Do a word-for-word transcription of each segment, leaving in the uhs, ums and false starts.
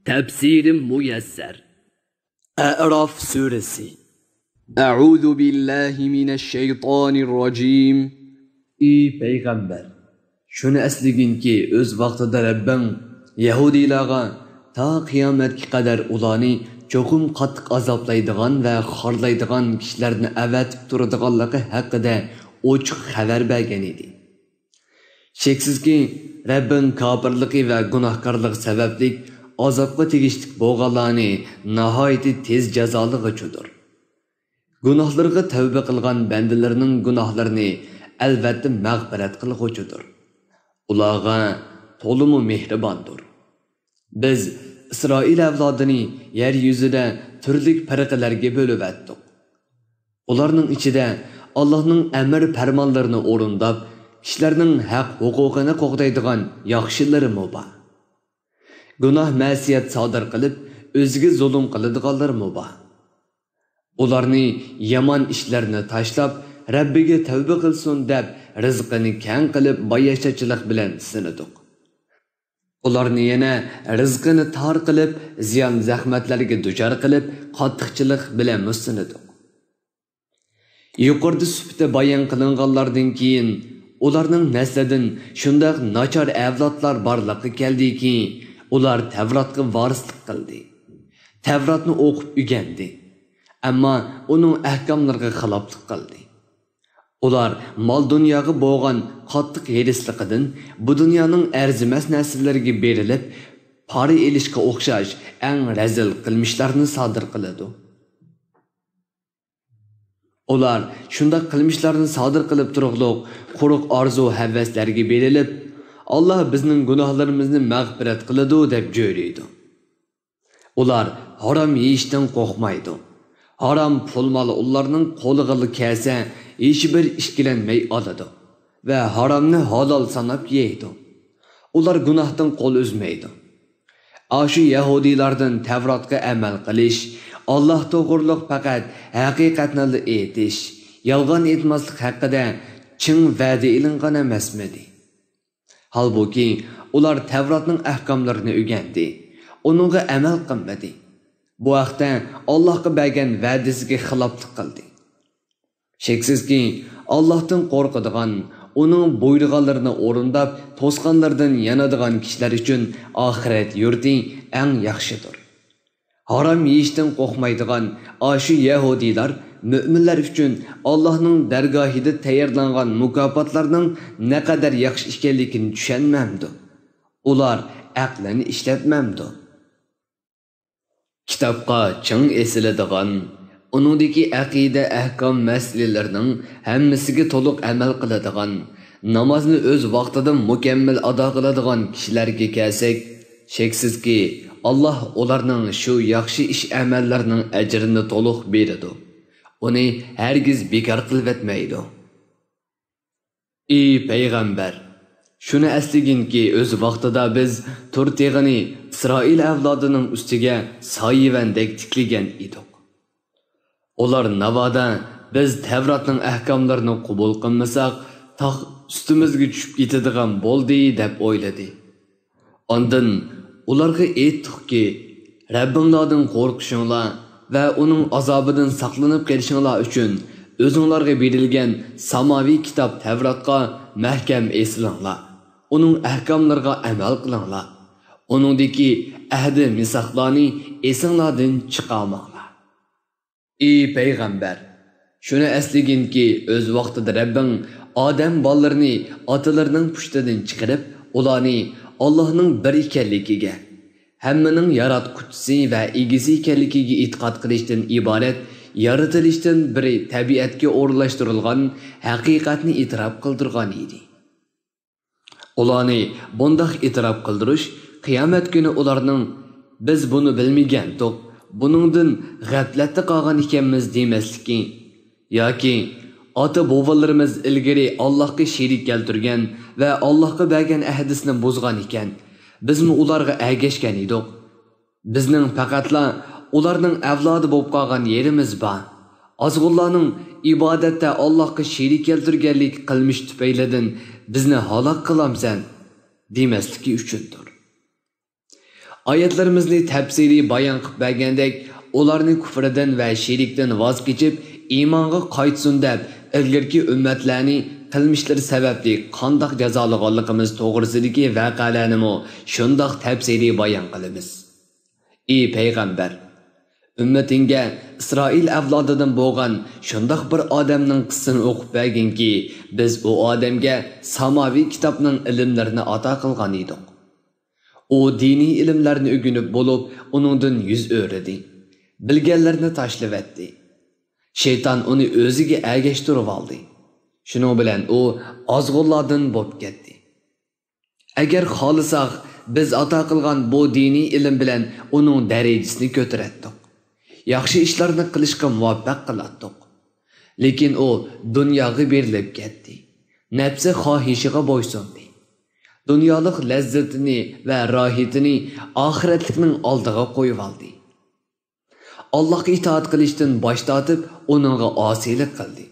تەپسىرى مۇيەسسەر. ئەئراف سۈرىسى. أعوذ بالله من الشيطان الرجيم. ئى پەيغەمبەر، شۇنى ئەسلىگىنكى، ئۆز ۋاقتىدا رەببىڭ يەھۇدىيلارغا تا قىيامەتكە قەدەر ئۇلارنى چوقۇم قاتتىق ئازابلايدىغان ۋە خارلايدىغان كىشىلەرنى ئەۋەتىپ تۇرىدىغانلىقى ھەققىدە ئوچۇق خەۋەر بەرگەن ئىدى. شەكسىزكى، رەببىڭ كاپىرلىقى ۋە گۇناھكارلىقى سەۋەبلىك ئازابقا تېگىشلىك بولغانلارنى ناھايىتى تېز جازالىغۇچىدۇر. گۇناھلىرىغا تەۋبە قىلغان بەندىلىرىنىڭ گۇناھلىرىنى ئەلۋەتتە مەغپىرەت قىلغۇچىدۇر. ئۇلارغا تولىمۇ مېھرىباندۇر. بىز ئىسرائىل ئەۋلادىنى يەر يۈزىدە تۈرلۈك پىرقىلەرگە بۆلۈۋەتتۇق. ئۇلارنىڭ ئىچىدە ئاللاھنىڭ ئەمر پەرمانلىرىنى ئورۇنداپ، كىشىلەرنىڭ ھەق ھوقۇقىنى قوغدايدىغان ياخشىلىرىمۇ بار. گۇناھ مەسىيەت سادىر قىلىپ، ئۆزىگە زۇلۇم قىلىدىغانلىرىمۇ بار. ئۇلارنى يامان ئىشلىرىنى تاشلاپ، رەببىگە تەۋبە قىلسۇن دەپ، رىزقىنى كەڭ قىلىپ، باياشاتچىلىق بىلەن سىنىدۇق. ئۇلارنى يەنە رىزقىنى تار قىلىپ، زىيان-زەخمەتلەرگە دۇچار قىلىپ، قاتتىقچىلىق بىلەنمۇ سىنىدۇق. يۇقىرىدا سۈپىتى بايان قىلىنغانلاردىن كېيىن، ئۇلارنىڭ نەسلىدىن شۇنداق ناچار ئەۋلادلار بارلىققا كەلدىكى، ئۇلار تەۋراتقا ۋارىسلىق قىلدى. تەۋراتنى ئوقۇپ ئۆگەندى. ئەمما ئۇنىڭ ئەھكاملىرىغا خىلاپلىق قىلدى. ئۇلار مال-دۇنياغا بولغان قاتتىق ھېرىسلىقىدىن بۇ دۇنيانىڭ ئەرزىمەس نەرسىلىرىگە بېرىلىپ، پارا ئېلىشقا ئوخشاش ئەڭ رەزىل قىلمىشلارنى سادىر قىلىدۇ. ئۇلار شۇنداق قىلمىشلارنى سادىر قىلىپ تۇرۇقلۇق، قۇرۇق ئارزۇ-ھەۋەسلەرگە بېرىلىپ، «ئاللا بىزنىڭ گۇناھلىرىمىزنى مەغپىرەت قىلىدۇ» دەپ جۆرىيدۇ. ئۇلار ھارام يېيىشتىن قورقمايدۇ. ھارام پۇل-مال ئۇلارنىڭ قولىغىلا كەلسە، ھېچبىر ئىككىلەنمەي ئالىدۇ ۋە ھارامنى ھالال ساناپ يەيدۇ. ئۇلار گۇناھتىن قول ئۈزمەيدۇ. ئاشۇ يەھۇدىيلاردىن تەۋراتقا ئەمەل قىلىش، ئاللا توغرۇلۇق پەقەت ھەقىقەتنىلا ئېيتىش، يالغان ئېيتماسلىق ھەققىدە چىڭ ۋەدە ئېلىنغان ئەمەسمىدى؟ ھالبۇكى، ئۇلار تەۋراتنىڭ ئەھكاملىرىنى ئۆگەندى، ئۇنىڭغا ئەمەل قىلمىدى. بۇ ھەقتە ئاللاھقا بەرگەن ۋەدىسىگە خىلاپلىق قىلدى. شەكسىزكى، ئاللاھتىن قورقىدىغان، ئۇنىڭ بۇيرۇغانلىرىنى ئورۇنداپ، توسقانلىرىدىن يانىدىغان كىشىلەر ئۈچۈن ئاخىرەت يۇرتى ئەڭ ياخشىدۇر. ھارام يېيىشتىن قورقمايدىغان ئاشۇ يەھۇدىيلار مۆمىنلەر ئۈچۈن ئاللاھنىڭ دەرگاھىدا تەييارلانغان مۇكاپاتلارنىڭ نەقەدەر ياخشى ئىكەنلىكىنى چۈشەنمەمدۇ؟ ئۇلار ئەقلىنى ئىشلەتمەمدۇ؟ كىتابقا چىڭ ئېسىلىدىغان، ئۇنىڭدىكى ئەقىدە، ئەھكام مەسىلىلىرىنىڭ ھەممىسىگە تولۇق ئەمەل قىلىدىغان، نامازنى ئۆز ۋاقتىدا مۇكەممەل ئادا قىلىدىغان كىشىلەرگە كەلسەك، شەكسىزكى، ئاللا ئۇلارنىڭ شۇ ياخشى ئىش-ئەمەللىرىنىڭ ئەجرىنى تولۇق بېرىدۇ، ئۇنى ھەرگىز بىكار قىلىۋەتمەيدۇ. ئى پەيغەمبەر! شۇنى ئەسلىگىنكى، ئۆز ۋاقتىدا بىز تۇر تېغىنى ئىسرائىل ئەۋلادىنىڭ ئۈستىگە سايىۋەندەك تىكلىگەن ئىدۇق. ئۇلار ناۋادا بىز تەۋراتنىڭ ئەھكاملىرىنى قوبۇل قىلمىساق، تاغ ئۈستىمىزگە چۈشۈپ كېتىدىغان بولدى، دەپ ئويلىدى. ئاندىن ئۇلارغا ئېيتتۇقكى، رەببىڭلاردىن قورقۇشۇڭلار ۋە ئۇنىڭ ئازابىدىن ساقلىنىپ قېلىشىڭلار ئۈچۈن ئۆزۈڭلارغا بېرىلگەن ساماۋى كىتاب تەۋراتقا مەھكەم ئېسىلىڭلار، ئۇنىڭ ئەھكاملىرىغا ئەمەل قىلىڭلار، ئۇنىڭدىكى ئەھدى مىساقلارنى ئېسىڭلاردىن چىقارماڭلار. ئى پەيغەمبەر! شۇنى ئەسلىگىنكى، ئۆز ۋاقتىدا رەببىڭ ئادەم بالىلىرىنى ئاتىلىرىنىڭ پۇشتىدىن چىقىرىپ، ئۇلارنى ئاللاھنىڭ بىر ئىكەنلىكىگە، ھەممىنىڭ ياراتقۇچىسى ۋە ئىگىسى ئىكەنلىكىگە ئېتىقاد قىلىشتىن ئىبارەت يارىتىلىشتىن بىر تەبىئەتكە ئورۇنلاشتۇرۇلغان ھەقىقەتنى ئېتىراپ قىلدۇرغان ئىدى. ئۇلارنى بۇنداق ئېتىراپ قىلدۇرۇش قىيامەت كۈنى ئۇلارنىڭ، «بىز بۇنى بىلمىگەنتۇق، بۇنىڭدىن غەپلەتتە قالغان ئىكەنمىز» دېمەسلىكى ياكى «ئاتا-بوۋىلىرىمىز ئىلگىرى ئاللاھقا شېرىك كەلتۈرگەن ۋە ئاللاھقا بەرگەن ئەھدىسىنى بۇزغان ئىكەن، بىزمۇ ئۇلارغا ئەگەشكەن ئىدۇق. بىزنىڭ پەقەتلا ئۇلارنىڭ ئەۋلادى بولۇپ قالغان يېرىمىز بار. ئازغۇنلارنىڭ ئىبادەتتە ئاللاھقا شېرىك كەلتۈرگەنلىك قىلمىشى تۈپەيلىدىن بىزنى ھالاك قىلامسەن؟» دېمەسلىكى ئۈچۈندۇر. ئايەتلىرىمىزنى تەپسىلىي بايان قىلىپ بەرگەندەك، ئۇلارنى كۇفرىدىن ۋە شېرىكتىن ۋاز كېچىپ، ئىمانغا قايتسۇن دەپ، ئىلگىرىكى ئۈممەتلەرنى قىلمىشلىرى سەۋەبلىك قانداق جازالىغانلىقىمىز توغرىسىدىكى ۋەقەلەرنىمۇ شۇنداق تەپسىلىي بايان قىلىمىز. ئى پەيغەمبەر! ئۈممىتىڭگە ئىسرائىل ئەۋلادىدىن بولغان شۇنداق بىر ئادەمنىڭ قىسسىسىنى ئوقۇپ بەرگىنكى، بىز ئۇ ئادەمگە ساماۋىي كىتابنىڭ ئىلىملىرىنى ئاتا قىلغان ئىدۇق. ئۇ دىنىي ئىلىملەرنى ئۆگىنىپ بولۇپ، ئۇنىڭدىن يۈز ئۆرۈدى. بىلگەنلىرىنى تاشلىۋەتتى. شەيتان ئۇنى ئۆزىگە ئەگەشتۈرۈۋالدى. شۇنىڭ بىلەن ئۇ ئازغۇنلاردىن بولۇپ كەتتى. ئەگەر خالىساق، بىز ئاتا قىلغان بۇ دىنىي ئىلىم بىلەن ئۇنىڭ دەرىجىسىنى كۆتۈرەتتۇق. ياخشى ئىشلارنى قىلىشقا مۇۋەپپەق قىلاتتۇق. لېكىن ئۇ دۇنياغا بېرىلىپ كەتتى. نەپسى خاھىشىغا بويسۇندى. دۇنيالىق لەززىتىنى ۋە راھىتىنى ئاخىرەتلىكنىڭ ئالدىغا قويۇۋالدى. ئاللاھقا ئىتائەت قىلىشتىن باش تارتىپ، ئۇنىڭغا ئاسىيلىق قىلدى.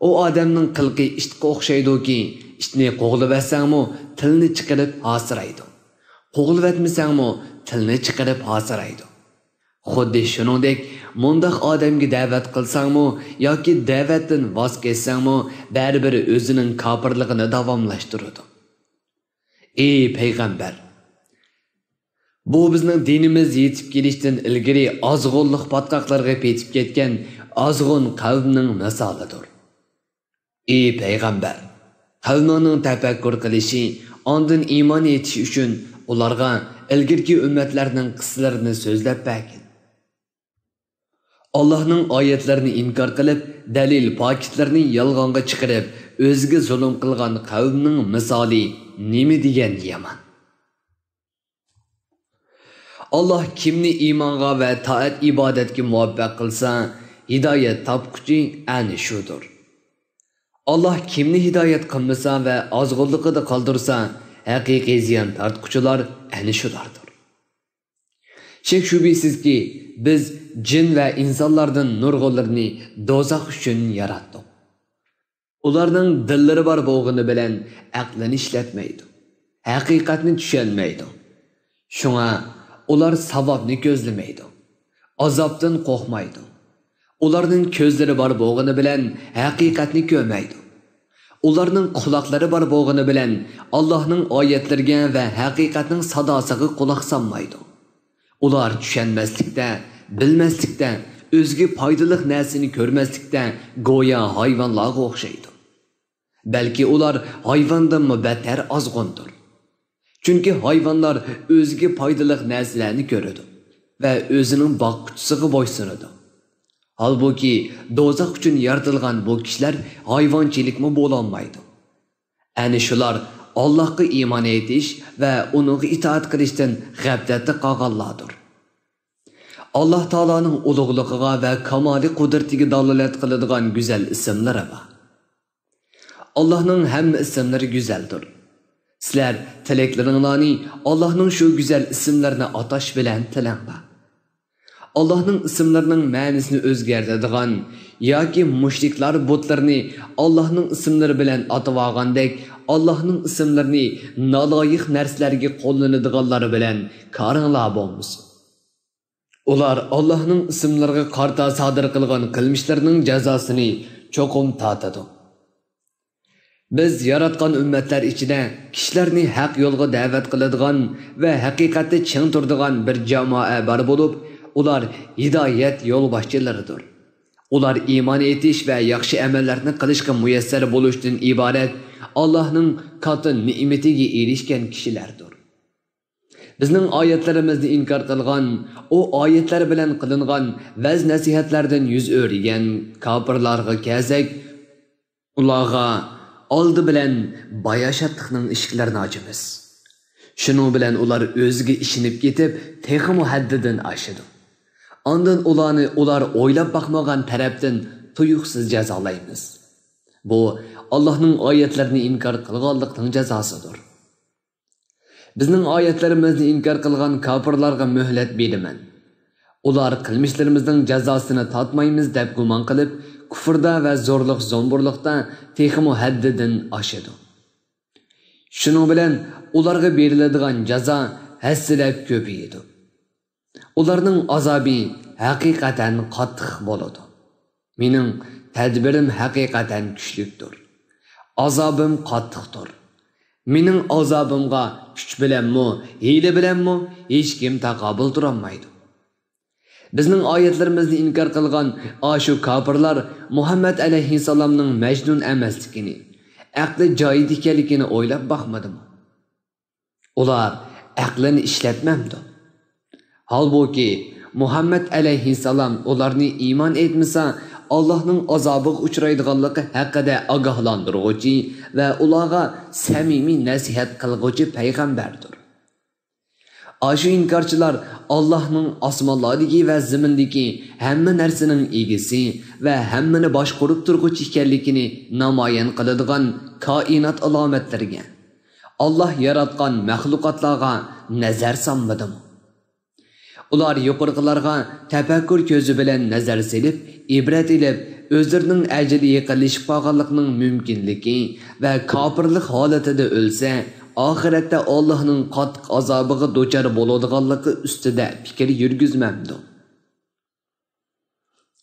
ئۇ ئادەمنىڭ قىلىقى ئىتقا ئوخشايدۇكى، ئىتنى قوغلىۋەتسەڭمۇ تىلنى چىقىرىپ ھاسىرايدۇ. قوغلىۋەتمىسەڭمۇ تىلنى چىقىرىپ ھاسىرايدۇ. خۇددى شۇنىڭدەك، مۇنداق ئادەمگە دەۋەت قىلساڭمۇ ياكى دەۋەتتىن ۋاز كەچسەڭمۇ، بەرىبىر ئۆزىنىڭ كاپىرلىقىنى داۋاملاشتۇرىدۇ. ئى پەيغەمبەر! بۇ بىزنىڭ دىنىمىز يېتىپ كېلىشتىن ئىلگىرى ئازغۇنلۇق پاتقاقلىرىغا پېتىپ كەتكەن ئازغۇن قەۋمنىڭ مىسالىدۇر. ئى پەيغەمبەر! قەۋمىڭنىڭ تەپەككۇر قىلىشى، ئاندىن ئىمان ئېيتىشى ئۈچۈن ئۇلارغا ئىلگىرىكى ئۈممەتلەرنىڭ قىسسىلىرىنى سۆزلەپ بەرگىن. ئاللاھنىڭ ئايەتلىرىنى ئىنكار قىلىپ، دەلىل پاكىتلىرىنى يالغانغا چىقىرىپ، ئۆزىگە زۇلۇم قىلغان قەۋمنىڭ مىسالى نېمە دېگەن يامان! ئاللاھ كىمنى ئىمانغا ۋە تائەت-ئىبادەتكە مۇۋەپپەق قىلسا، ھىدايەت تاپقۇچى ئەنە شۇدۇر. ئاللاھ كىمنى ھىدايەت قىلمىسا ۋە ئازغۇنلۇقىدا قالدۇرسا، ھەقىقىي زىيان تارتقۇچىلار ئەنە شۇلاردۇر. شەك-شۈبھىسىزكى، بىز جىن ۋە ئىنسانلاردىن نۇرغۇنلىرىنى دوزاخ ئۈچۈن ياراتتۇق. ئۇلارنىڭ دىللىرى بار بولغىنى بىلەن ئەقلىنى ئىشلەتمەيدۇ، ھەقىقەتنى چۈشەنمەيدۇ. شۇڭا ئۇلار ساۋابنى كۆزلىمەيدۇ، ئازابتىن قورقمايدۇ. ئۇلارنىڭ كۆزلىرى بار بولغىنى بىلەن ھەقىقەتنى كۆرمەيدۇ. ئۇلارنىڭ قۇلاقلىرى بار بولغىنى بىلەن ئاللاھنىڭ ئايەتلىرىگە ۋە ھەقىقەتنىڭ ساداسىغا قۇلاق سالمايدۇ. ئۇلار چۈشەنمەسلىكتە، بىلمەسلىكتە، ئۆزىگە پايدىلىق نەرسىنى كۆرمەسلىكتە گويا ھايۋانلارغا ئوخشايدۇ. بەلكى ئۇلار ھايۋاندىنمۇ بەتتەر ئازغۇندۇر. چۈنكى ھايۋانلار ئۆزىگە پايدىلىق نەرسىلەرنى كۆرىدۇ ۋە ئۆزىنىڭ باققۇچىسىغا بويسۇنىدۇ. ھالبۇكى، دوزاخ ئۈچۈن يارىتىلغان بۇ كىشىلەر ھايۋانچىلىكمۇ بولالمايدۇ. ئەنە شۇلار ئاللاھقا ئىمان ئېيتىش ۋە ئۇنىڭغا ئىتائەت قىلىشتىن غەپلەتتە قالغانلاردۇر. ئاللاھ تائالانىڭ ئۇلۇغلۇقىغا ۋە كامالىي قۇدرىتىگە دالالەت قىلىدىغان گۈزەل ئىسىملىرى بار. ئاللاھنىڭ ھەممە ئىسىملىرى گۈزەلدۇر. سىلەر تىلەكلىرىڭلارنى ئاللاھنىڭ شۇ گۈزەل ئىسىملىرىنى ئاتاش بىلەن تىلەڭلار. ئاللاھنىڭ ئىسىملىرىنىڭ مەنىسىنى ئۆزگەرتىدىغان ياكى مۇشرىكلار بۇتلىرىنى ئاللاھنىڭ ئىسىملىرى بىلەن ئاتىۋالغاندەك، ئاللاھنىڭ ئىسىملىرىنى نالايىق نەرسىلەرگە قوللىنىدىغانلار بىلەن كارىڭلار بولمىسۇن. ئۇلار ئاللاھنىڭ ئىسىملىرىغا قارىتا سادىر قىلغان قىلمىشلىرىنىڭ جازاسىنى چوقۇم تارتىدۇ. بىز ياراتقان ئۈممەتلەر ئىچىدە كىشىلەرنى ھەق يولغا دەۋەت قىلىدىغان ۋە ھەقىقەتتە چىڭ تۇرىدىغان بىر جامائە بار بولۇپ، ئۇلار ھىدايەت يولباشچىلىرىدۇر. ئۇلار ئىمان ئېيتىش ۋە ياخشى ئەمەللەرنى قىلىشقا مۇيەسسەر بولۇشتىن ئىبارەت ئاللاھنىڭ كاتتا نېمىتىگە ئېرىشكەن كىشىلەردۇر. بىزنىڭ ئايەتلىرىمىزنى ئىنكار قىلغان، ئۇ ئايەتلەر بىلەن قىلىنغان ۋەز-نەسىھەتلەردىن يۈز ئۆرۈگەن كاپىرلارغا كەلسەك، ئۇلارغا ئالدى بىلەن باياشاتلىقنىڭ ئىشىكلىرىنى ئاچىمىز. شۇنىڭ بىلەن ئۇلار ئۆزىگە ئىشىنىپ كېتىپ، تېخىمۇ ھەددىدىن ئاشىدۇ. ئاندىن ئۇلارنى ئۇلار ئويلاپ باقمىغان تەرەپتىن تۇيۇقسىز جازالايمىز. بۇ، ئاللاھنىڭ ئايەتلىرىنى ئىنكار قىلغانلىقنىڭ جازاسىدۇر. بىزنىڭ ئايەتلىرىمىزنى ئىنكار قىلغان كاپىرلارغا مۆھلەت بېرىمەن. ئۇلار قىلمىشلىرىمىزنىڭ جازاسىنى تارتمايمىز دەپ گۇمان قىلىپ، كۇفردا ۋە زورلۇق-زومبۇرلۇقتا تېخىمۇ ھەددىدىن ئاشىدۇ. شۇنىڭ بىلەن ئۇلارغا بېرىلىدىغان جازا ھەسسىلەپ كۆپىيىدۇ. ئۇلارنىڭ ئازابى ھەقىقەتەن قاتتىق بولىدۇ. مېنىڭ تەدبىرىم ھەقىقەتەن كۈچلۈكتۇر. ئازابىم قاتتىقتۇر. مېنىڭ ئازابىمغا كۈچ بىلەنمۇ، ھىيلە بىلەنمۇ ھېچكىم تاقابىل تۇرالمايدۇ. بىزنىڭ ئايەتلىرىمىزنى ئىنكار قىلغان ئاشۇ كاپىرلار مۇھەممەد ئەلەيھىسسالامنىڭ مەجنۇن ئەمەسلىكىنى، ئەقلى جايىدا ئىكەنلىكىنى ئويلاپ باقمىدىمۇ؟ ئۇلار ئەقلىنى ئىشلەتمەمدۇ؟ ھالبۇكى، مۇھەممەد ئەلەيھىسسالام ئۇلارنى ئىمان ئېيتمىسا، ئاللاھنىڭ ئازابىغا ئۇچرايدىغانلىقى ھەققىدە ئاگاھلاندۇرغۇچى ۋە ئۇلارغا سەمىمىي نەسىھەت قىلغۇچى پەيغەمبەردۇر. ئاشۇ ئىنكارچىلار ئاللاھنىڭ ئاسمانلاردىكى ۋە زېمىندىكى ھەممە نەرسىنىڭ ئىگىسى ۋە ھەممىنى باشقۇرۇپ تۇرغۇچى ئىكەنلىكىنى نامايان قىلىدىغان كائىنات ئالامەتلىرىگە، ئاللاھ ياراتقان مەخلۇقاتلارغا نەزەر سالمىدىمۇ؟ ئۇلار يۇقىرىقىلارغا تەپەككۇر كۆزى بىلەن نەزەر سېلىپ، ئىبرەت ئېلىپ، ئۆزلىرىنىڭ ئەجىلى يېقىنلىشىپ قالغانلىقىنىڭ مۇمكىنلىكى ۋە كاپىرلىق ھالىتىدە ئۆلسە، ئاخىرەتتە ئاللاھنىڭ قاتتىق ئازابىغا دۇچار بولىدىغانلىقى ئۈستىدە پىكىر يۈرگۈزمەمدۇ؟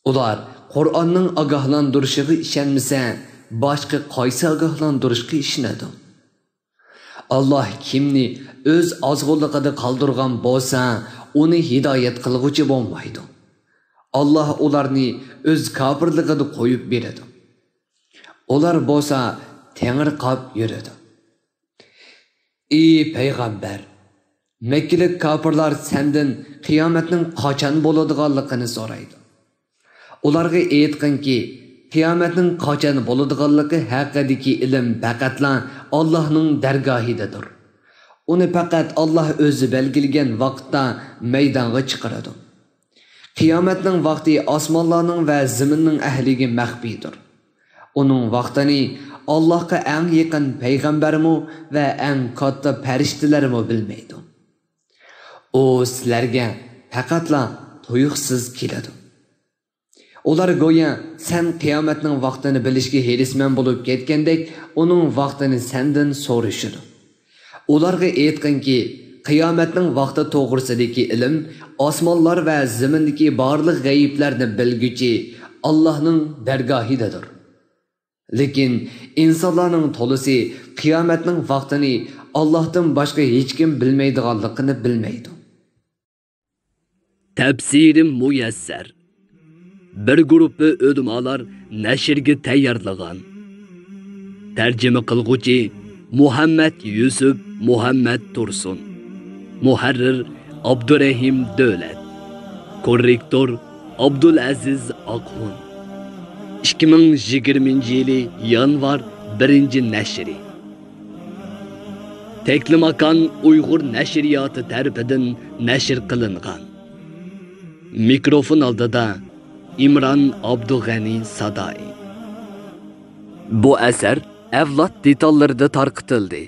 ئۇلار قۇرئاننىڭ ئاگاھلاندۇرۇشىغا ئىشەنمىسە، باشقا قايسى ئاگاھلاندۇرۇشقا ئىشىنىدۇ؟ ئاللاھ كىمنى ئۆز ئازغۇنلۇقىدا قالدۇرغان بولسا، ئۇنى ھىدايەت قىلغۇچى بولمايدۇ. ئاللاھ ئۇلارنى ئۆز كاپىرلىقىدا قويۇپ بېرىدۇ. ئۇلار بولسا تېڭىرقاپ يۈرىدۇ. ئى پەيغەمبەر! مەككىلىك كاپىرلار سەندىن قىيامەتنىڭ قاچان بولىدىغانلىقىنى سورايدۇ. ئۇلارغا ئېيتقىنكى، قىيامەتنىڭ قاچان بولىدىغانلىقى ھەققىدىكى ئىلىم پەقەتلا ئاللاھنىڭ دەرگاھىدىدۇر. ئۇنى پەقەت ئاللاھ ئۆزى بەلگىلىگەن ۋاقىتتا مەيدانغا چىقىرىدۇ. قىيامەتنىڭ ۋاقتى ئاسمانلارنىڭ ۋە زېمىننىڭ ئەھلىگە مەخپىيدۇر. ئۇنىڭ ۋاقتىنى ئاللاھقا ئەڭ يېقىن پەيغەمبەرمۇ ۋە ئەڭ كاتتا پەرىشتىلەرمۇ بىلمەيدۇ. ئۇ سىلەرگە پەقەتلا تۇيۇقسىز كېلىدۇ. ئۇلار گويا سەن قىيامەتنىڭ ۋاقتىنى بىلىشكە ھېرىسمەن بولۇپ كەتكەندەك، ئۇنىڭ ۋاقتىنى سەندىن سورىشىدۇ. ئۇلارغا ئېيتقىنكى، قىيامەتنىڭ ۋاقتى توغرىسىدىكى ئىلىم ئاسمانلار ۋە زېمىندىكى بارلىق غەيىبلەرنى بىلگۈچى ئاللاھنىڭ دەرگاھىدىدۇر. لېكىن ئىنسانلارنىڭ تولىسى قىيامەتنىڭ ۋاقتىنى ئاللاھتىن باشقا ھېچكىم بىلمەيدىغانلىقىنى بىلمەيدۇ. تەپسىرى مۇيەسسەر. بىر گۇرۇپپا ئۆلىمالار نەشرگە تەييارلىغان. تەرجىمە قىلغۇچى مۇھەممەد يۈسۈپ مۇھەممەد تۇرسۇن. مۇھەررىر ئابدۇرەھىم دۆلەت. كوررېكتور ئابدۇلئەزىز ئاقخۇن. ئىككى مىڭ يىگىرمىنچى يىلى يانۋار بىرىنچى نەشرى. تەكلىماكان ئۇيغۇر نەشرىياتى تەرىپىدىن نەشر قىلىنغان. مىكروفون ئالدىدا ئىمران ئابدۇغەنى سادائى. بۇ ئەسەر ئەۋلاد دېتاللىرىدا تارقىتىلدى.